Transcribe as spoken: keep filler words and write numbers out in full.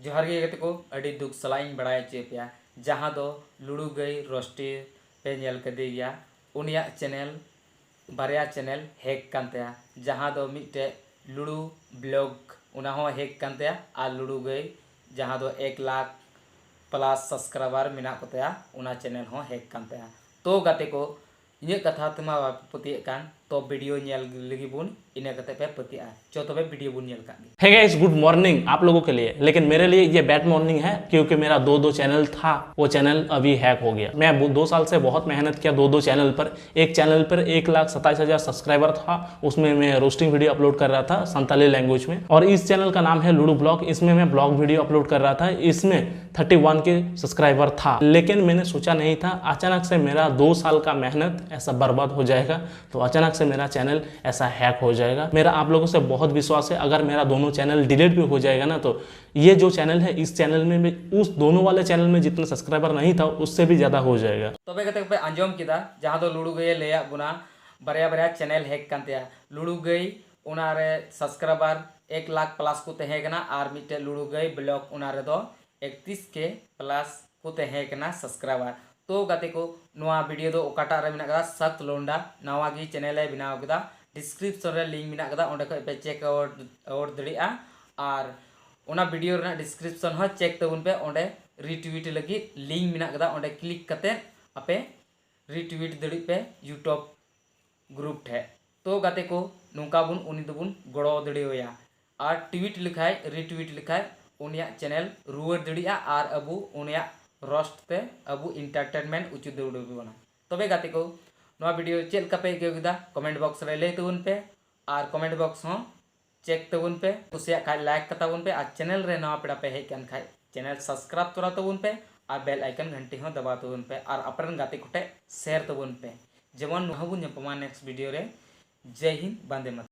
ᱡᱚᱦᱟᱨ ᱜᱮ ᱜᱟᱛᱮ ᱠᱚ, ᱟᱹᱰᱤ ᱫᱩᱠ ᱥᱟᱞᱟᱜ ᱤᱧ ᱵᱟᱲᱟᱭ ᱦᱚᱪᱚᱭᱮᱫ ᱯᱮᱭᱟ, ᱡᱟᱦᱟᱸ ᱫᱚ ᱞᱩᱲᱩ ᱜᱟᱹᱭ ᱨᱳᱥᱴᱤ ᱯᱮ ᱧᱮᱞ ᱠᱮᱫᱮ ᱜᱮᱭᱟ, ᱩᱱᱤᱭᱟᱜ ᱪᱮᱱᱮᱞ, ᱵᱟᱨᱭᱟ ᱪᱮᱱᱮᱞ ᱦᱮᱠ ᱠᱟᱱ ᱛᱟᱭᱟ, ᱡᱟᱦᱟᱸ ᱫᱚ ᱢᱤᱫᱴᱮᱡ ᱞᱩᱲᱩ ᱵᱞᱚᱜ, ᱚᱱᱟ ᱦᱚᱸ ᱦᱮᱠ ᱠᱟᱱ ᱛᱟᱭᱟ, ᱟᱨ ᱞᱩᱲᱩ ᱜᱟᱹᱭ ᱡᱟᱦᱟᱸ ᱫᱚ ᱮᱠ ᱞᱟᱠᱷ ᱯᱞᱟᱥ ᱥᱟᱵᱥᱠᱨᱟᱭᱵᱟᱨ ᱢᱮᱱᱟᱜ ᱠᱚ ᱛᱟᱭᱟ, ᱚᱱᱟ ᱪᱮᱱᱮᱞ ᱦᱚᱸ ᱦᱮᱠ ᱠᱟᱱ ᱛᱟᱭᱟ᱾ ᱛᱚ ᱜᱟᱛᱮ ᱠᱚ, ᱤᱧᱟᱹᱜ ᱠᱟᱛᱷᱟ ᱛᱮᱢᱟ ᱵᱟᱯᱮ ᱯᱟᱹᱛᱭᱟᱹᱜ ᱠᱟᱱ, ᱛᱚ ᱵᱷᱤᱰᱤᱭᱳ ᱧᱮᱞ ᱞᱟᱹᱜᱤᱫ ᱵᱚᱱ, ᱤᱱᱟᱹ ᱠᱟᱛᱮ ᱯᱮ ᱯᱟᱹᱛᱭᱟᱹᱜᱼᱟ᱾ ᱪᱚ ᱛᱚᱵᱮ ᱵᱷᱤᱰᱤᱭᱳ ᱵᱚᱱ ᱧᱮᱞ ᱠᱟᱜ ᱜᱮ᱾ हे गाइस, गुड मॉर्निंग आप लोगों के लिए। लेकिन मेरे लिए ये बैड मॉर्निंग है, क्योंकि मेरा दो दो चैनल था, वो चैनल अभी हैक हो गया। मैं वो दो साल से बहुत मेहनत किया दो दो चैनल पर। एक चैनल पर एक लाख सत्ताईस हजार सब्सक्राइबर था, उसमें मैं रोस्टिंग वीडियो अपलोड कर रहा था संताली लैंग्वेज में। और इस चैनल का नाम है लूडो ब्लॉग, इसमें मैं ब्लॉग वीडियो अपलोड कर रहा था। इसमें थर्टी वन के सब्सक्राइबर था, लेकिन मैंने सोचा नहीं था, अचानक से मेरा दो साल का मेहनत ऐसा बर्बाद हो जाएगा। तो अचानक से मेरा चैनल ऐसा हैक हो जाएगा। मेरा आप लोगों से बहुत विश्वास है, अगर मेरा दोनों चैनल डिलीट भी हो जाएगा ना, तो ये जो चैनल है, इस चैनल में भी, उस दोनों वाले चैनल में जितना सब्सक्राइबर नहीं था, उससे भी ज़्यादा हो जाएगा। ᱛᱚᱵᱮ ᱜᱟᱛᱮ ᱠᱚᱯᱮ ᱟᱸᱡᱚᱢ ᱠᱮᱫᱟ, ᱡᱟᱦᱟᱸ ᱫᱚ ᱞᱩᱲᱩ ᱜᱟᱹᱭᱮ ᱞᱟᱹᱭᱟᱫ ᱵᱚᱱᱟ, ᱵᱟᱨᱭᱟ ᱵᱟᱨᱭᱟ ᱪᱮᱱᱮᱞ ᱦᱮᱠ ᱠᱟᱱ ᱛᱟᱭᱟ᱾ ᱞᱩᱲᱩ ᱜᱟᱹᱭ, ᱚᱱᱟᱨᱮ ᱥᱟᱵᱥᱠᱨᱟᱭᱵᱟᱨ ᱮᱠ ᱞᱟᱠᱷ ᱯᱞᱟᱥ ᱠᱚ ᱛᱟᱦᱮᱸ ᱠᱟᱱᱟ, ᱟᱨ ᱢᱤᱫᱴᱮᱡ ᱞᱩᱲᱩ ᱜᱟᱹᱭ ᱵᱞᱚᱜ, ᱚᱱᱟ ᱨᱮᱫᱚ ᱮᱠᱛᱤᱥ ᱠᱮ ᱯᱞᱟᱥ ᱠᱚ ᱛᱟᱦᱮᱸ ᱠᱟᱱᱟ ᱥᱟᱵᱥᱠᱨᱟᱭᱵᱟᱨ᱾ ᱛᱚ ᱜᱟᱛᱮ ᱠᱚ, ᱱᱚᱣᱟ ᱵᱷᱤᱰᱤᱭᱳ ᱫᱚ ᱚᱠᱟᱴᱟᱜ ᱨᱮ ᱢᱮᱱᱟᱜ ᱠᱟᱫᱟ? ᱥᱟᱠᱛ ᱞᱳᱱᱰᱟ ᱱᱟᱣᱟ ᱜᱮ ᱪᱮᱱᱮᱞ ᱮ ᱵᱮᱱᱟᱣ ᱠᱮᱫᱟ᱾ ᱰᱤᱥᱠᱨᱤᱯᱥᱚᱱ ᱨᱮ ᱞᱤᱝᱠ ᱢᱮᱱᱟᱜ ᱠᱟᱫᱟ, ᱚᱸᱰᱮ ᱠᱷᱚᱡ ᱯᱮ ᱪᱮᱠ ᱟᱣᱩᱴ ᱫᱟᱲᱮᱭᱟᱜᱼᱟ᱾ ᱟᱨ ᱚᱱᱟ ᱵᱷᱤᱰᱤᱭᱳ ᱨᱮᱱᱟᱜ ᱰᱤᱥᱠᱨᱤᱯᱥᱚᱱ ᱦᱚᱸ ᱪᱮᱠ ᱛᱟᱵᱚᱱ ᱯᱮ, ᱚᱸᱰᱮ ᱨᱤᱴᱩᱭᱤᱴ ᱞᱟᱹᱜᱤᱫ ᱞᱤᱝᱠ ᱢᱮᱱᱟᱜ ᱠᱟᱫᱟ, ᱚᱸᱰᱮ ᱠᱞᱤᱠ ᱠᱟᱛᱮ ᱟᱯᱮ ᱨᱤᱴᱩᱭᱤᱴ ᱫᱟᱲᱮᱜ ᱯᱮ ᱭᱩᱴᱩᱵᱽ ᱜᱨᱩᱯ ᱴᱷᱮᱡ᱾ ᱛᱚ ᱜᱟᱛᱮ ᱠᱚ, ᱱᱚᱝᱠᱟ ᱵᱚᱱ ᱩᱱᱤ ᱫᱚᱵᱚᱱ ᱜᱚᱲᱚ ᱫᱟᱲᱮᱣᱟᱭᱟ᱾ ᱟᱨ ᱴᱩᱭᱤᱴ ᱞᱮᱠᱷᱟᱡ, ᱨᱤᱴᱩᱭᱤᱴ ᱞᱮᱠᱷᱟᱡ, ᱩᱱᱤᱭᱟᱜ ᱪᱮᱱᱮᱞ ᱨᱩᱣᱟᱹᱲ ᱫᱟᱲᱮᱭᱟᱜᱼᱟ ᱟᱨ ᱟᱵᱚ ᱩᱱᱤᱭᱟᱜ ᱨᱳᱥᱴ ᱛᱮ ᱟᱵᱚ ᱮᱱᱴᱟᱨᱴᱮᱱᱢᱮᱱᱴ ᱦᱚᱪᱚ ᱫᱟᱲᱮᱭᱟᱵᱚᱱᱟ᱾ ᱛᱚᱵᱮ ᱜᱟᱛᱮ ᱠᱚ, ᱱᱚᱣᱟ ᱵᱷᱤᱰᱤᱭᱳ ᱪᱮᱫ ᱞᱮᱠᱟ ᱯᱮ ᱟᱹᱭᱠᱟᱹᱣ ᱠᱮᱫᱟ, ᱠᱚᱢᱮᱱᱴ ᱵᱚᱠᱥ ᱨᱮ ᱞᱟᱹᱭ ᱛᱟᱵᱚᱱ ᱯᱮ᱾ ᱟᱨ ᱠᱚᱢᱮᱱᱴ ᱵᱚᱠᱥ ᱦᱚᱸ ᱪᱮᱠ ᱛᱟᱵᱚᱱ ᱯᱮ, ᱠᱩᱥᱤᱭᱟᱜ ᱠᱷᱟᱡ ᱞᱟᱭᱤᱠ ᱠᱟᱛᱟ ᱵᱚᱱ ᱯᱮ᱾ ᱟᱨ ᱪᱮᱱᱮᱞ ᱨᱮ ᱱᱟᱣᱟ ᱯᱮᱲᱟ ᱯᱮ ᱦᱮᱡ ᱠᱟᱱ ᱠᱷᱟᱡ, ᱪᱮᱱᱮᱞ ᱥᱟᱵᱥᱠᱨᱟᱭᱤᱵ ᱛᱚᱨᱟ ᱛᱟᱵᱚᱱ ᱯᱮ ᱟᱨ ᱵᱮᱞ ᱟᱭᱠᱚᱱ ᱜᱷᱟᱱᱴᱤ ᱦᱚᱸ ᱫᱟᱵᱟᱣ ᱛᱟᱵᱚᱱ ᱯᱮ ᱟᱨ ᱟᱯᱮ ᱨᱮᱱ ᱜᱟᱛᱮ ᱠᱚᱴᱷᱮᱡ ᱥᱮᱭᱟᱨ ᱛᱟᱵᱚᱱ ᱯᱮ᱾ ᱡᱮᱢᱚᱱ ᱱᱚᱣᱟ ᱦᱚᱸ ᱵᱚᱱ ᱧᱟᱯᱟᱢᱟ ᱱᱮᱠᱥᱴ ᱵᱷᱤᱰᱤᱭᱳ ᱨᱮ᱾ ᱡᱟᱭ ᱦᱤᱱᱫ, ᱵᱟᱱᱫᱮ ᱢᱟᱛᱚᱨᱚᱢ᱾